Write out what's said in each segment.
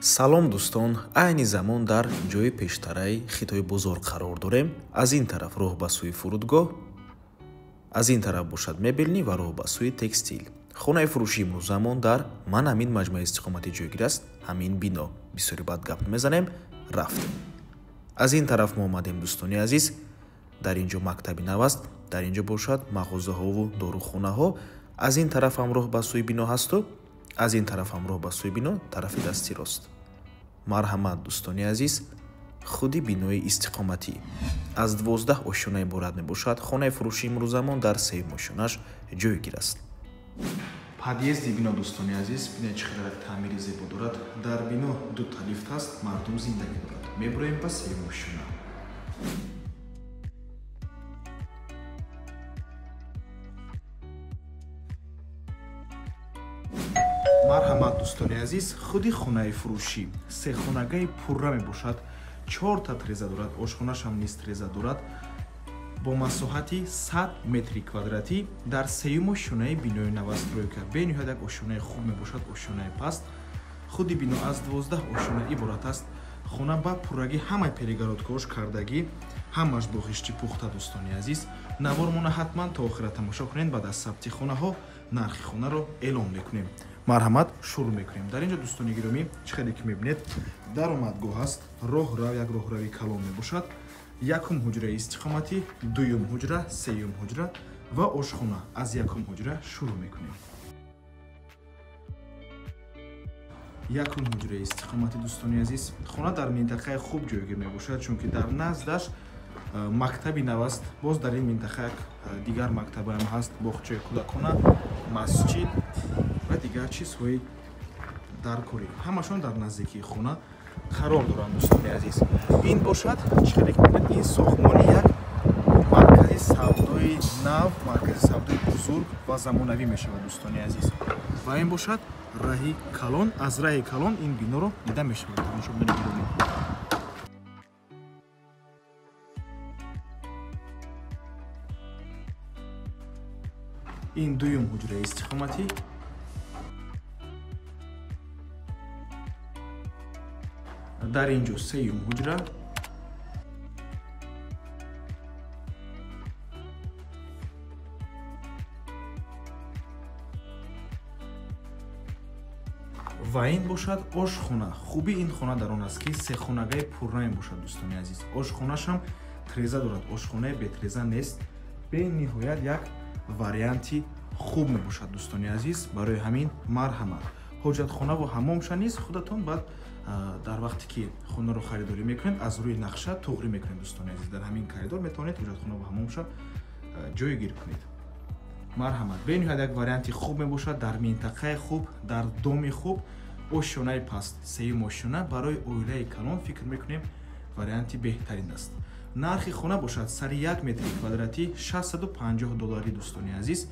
Салом дӯстон, айни замон дар ҷои пештараи Хитои бозор қарор дорем. Аз ин тараф роҳ ба сӯи фурудгоҳ, аз ин тараф бошад мебелнӣ ва роҳ ба сӯи текстил. Хонаи фурӯшии имрӯзамон дар ман ҳамин маҷмӯаи истиқоматӣ ҷойгир аст, ҳамин бино. Бисёри бад гап мезанем, рафтем. Аз ин тараф мо омадем, дӯстони азиз. Дар ин ҷо мактаби нав аст, дар ин ҷо бошад мағозаҳову дорухонаҳо. Аз ин тараф ҳам роҳ ба сӯи бино ҳасту аз ин тараф ҳам роҳ ба сӯи бино, тарафи дасти рост. Марҳамат, дӯстони азиз, худи бинои истиқоматӣ аз 12 ошёна иборат мебошад. Хонаи фурӯшии имрӯзамон дар сеюм ошёнаш ҷойгир аст. Подъезди бино, дӯстони азиз, бинед чӣ қадар таъмири зебо дорад. Дар бино дута лифт ҳаст, мардум зиндагӣ дорад. Мебуроем ба сеюм ошёна. Марҳамат, дӯстони азиз, худи хонаи фурӯшӣ сехонагаи пурра мебошад. 4та треза дорад, ошхонашам низ треза дорад, бо масоҳати 100 метри квадратӣ дар сеюм ошёнаи бинои новостройка. Бениҳоят як ошёнаи хуб мебошад, ошёнаи паст. Худи бино аз 12 ошёна иборат аст. Хона ба пуррагӣ ҳамаи перегородкаош кардагӣ, ҳамаш бо хишти пухта, дӯстони азиз. Навормона ҳатман то охира тамошо кунед, баъд аз сабти хонаҳо нархи хонаро эълон мекунем. Марҳамат, шурӯъ мекунем. Дар ин ҷо, дӯстони гиромӣ, чӣ хеле ки мебинед, даромадгоҳ аст, роҳрав, як роҳрави калон мебошад. Якум ҳуҷраи истиқоматӣ, дуюм ҳуҷра, сеюм ҳуҷра ва ошхона. Аз якум ҳуҷра шурӯъ мекунем. Якум ҳуҷраи истиқоматӣ, дӯстони азиз, хона дар минтақаи хуб ҷойгир мебошад, чунки дар наздаш мактаби нав аст. Боз дар ин минтақа як дигар мактабаам ҳаст, боғчаи кӯдакона, масҷид ва дигар чизҳои даркорӣ. Ҳамашон дар наздикии хона қарор доранд, дӯстони азиз. Ин бошад, чӣ хеле ки мебинед, ин сохтмони як маркази савдои нав, маркази савдои бузург ва замонавӣ мешавад, дӯстони азиз. Ва ин бошад раҳи калон. Аз раҳи калон ин биноро дида мешавад, тамошобинони гиромӣ. Ин дуюм ҳуҷраи истиқоматӣ. Дар ин ҷо сеюм ҳуҷра. Ва ин бошад ошхона. Хубии ин хона дар он аст, ки сехонагаи пурра мебошад, дӯстони азиз. Ошхонашам треза дорад, ошхонаи бетреза нест. Бениҳоят як варианти хуб мебошад, дӯстони азиз. Барои ҳамин марҳамат. Ҳоҷатхонаву ҳамомша низ худатон баъд дар вақте ки хонаро харидорӣ мекунед, аз рӯи нақша туғрӣ мекунед, дӯстони азиз. Дар ҳамин коридор метавонед ҳоҷатхонаву ҳамомша ҷойгир кунед. Марҳамат, бениҳоят як варианти хуб мебошад, дар минтақаи хуб, дар доми хуб, ошёнаи паст, сеюм ошёна барои оилаи калон фикр мекунем варианти беҳтарин аст. Нархи хона бошад сари 1 метри квадратӣ 650 доллари, дӯстони азиз.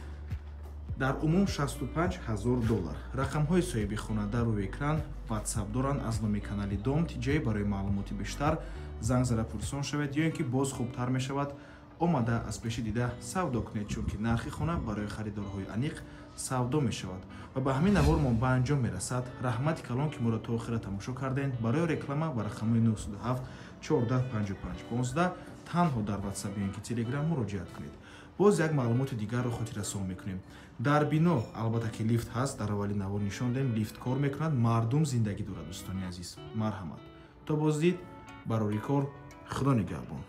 Дар умум 65 000 доллар. Рақамҳои соҳиби хона дар рӯи экран, WhatsApp доранд аз номи канали Дом TJ. Барои маълумоти бештар занг зада пурсон шавед, ё ин ки боз хубтар мешавад омада аз пеши дида савдо кунед, чунки нархи хона барои харидорҳои аниқ савдо мешавад. Ва ба ҳамин навор мо ба анҷом мерасад. Раҳмати калон, ки моро то охира тамошо кардем. Барои реклама ба рақамҳои 907 14 55 15 танҳо дар WhatsApp ё ин ки Telegram муроҷиат кунед. Боз як маълумоти дигарро хотиррасон мекунем. Дар бино албатта ки лифт ҳаст, дар аввали навор нишон додем, лифт кор мекунад, мардум зиндагӣ дорад, дӯстони азиз. Марҳамат, то боздид, барори кор, Худо нигаҳбон.